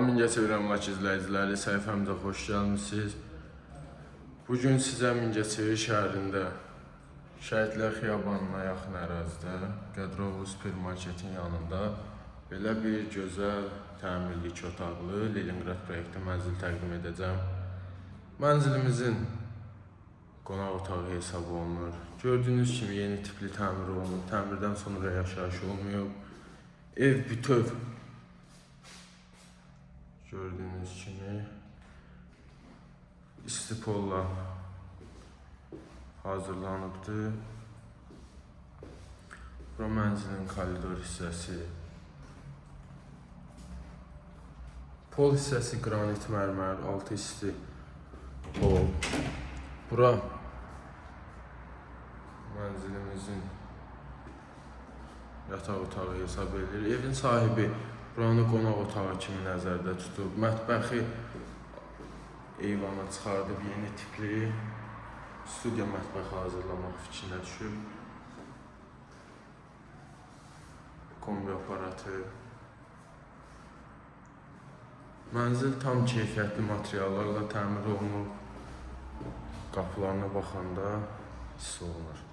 Mingəçevir Əmlak izləyiciləri, səhifəmizə xoş gəlmisiniz. Bugün sizə Mingəçevir şəhərində Şəhidlər Xiyabanına yaxın ərazidə, Qədroğlu supermarketin yanında belə bir gözəl təmirli iki otaqlı Leningrad proyektli mənzil təqdim edəcəm. Mənzilimizin qonaq otağı hesab olunur. Gördüyünüz kimi yeni tipli təmir olunub, təmirdən sonra yaşayış olmayıb. Ev bütöv. Gördüyünüz kimi istipolla hazırlanıbdır. Bura mənzilin koridor hissəsi. Pol hissəsi qranit mərmər, altı isti pol. Bura mənzilimizin yataq otağı hesab edilir. Evin sahibi buranı qonaq otağı kimi nəzərdə tutub. Mətbəxi eyvana çıxardıb yeni tipli studiya mətbəxi hazırlamaq fikrinə düşüb. Kombi aparatı. Mənzil tam keyfiyyətli materiallarla təmir olunub. Qapılarına baxanda hiss olunur.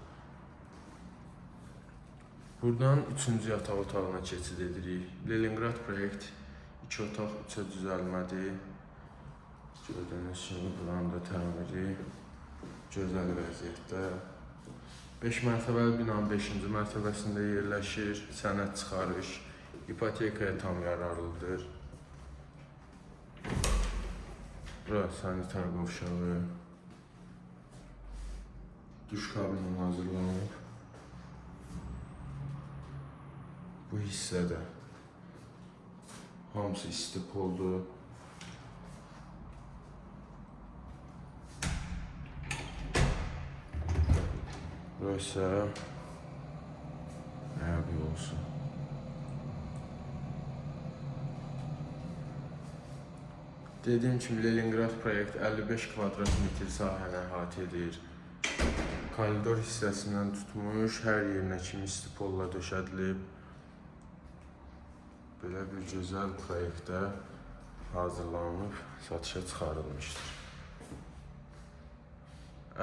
Buradan üçüncü yataq otağına keçid edirik. Leningrad proyekt iki otaq üçə düzəlmədir. Gördüyünüz kimi buranın da təmiri gözəl vəziyyətdə. 5 mərtəbəli binanın 5-ci mərtəbəsində yerləşir. Sənəd çıxarış, ipotekaya tam yararlıdır. Bura sanitar qovşağı. Duş kabini hazırlanıb. Bu hissədə hamısı isti poldur. Burası ayaq yolusu. Dediyim kimi Leningrad proyekt 55 kvadrat metr sahəni əhatə edir. Koridor hissəsindən tutmuş hər yerinə kimi istipolla döşədilib. Belə bir gözəl proyektdə hazırlanıb satışa çıxarılmışdır.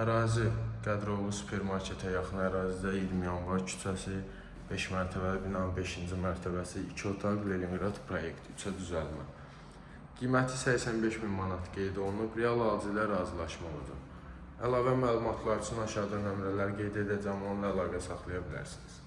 Ərazi Qədroğlu supermarketə yaxın ərazidə 20 Yanvar küçəsi, 5 mərtəbəli binanın 5-ci mərtəbəsi, 2 otaq Leningrad proyekt 3-ə düzəlmə. Qiyməti 85 min manat qeyd olunub, real alıcı ilə razılaşma olacaq. Əlavə məlumatlar üçün aşağıda nömrələr qeyd edəcəm, onunla əlaqə saxlaya bilərsiniz.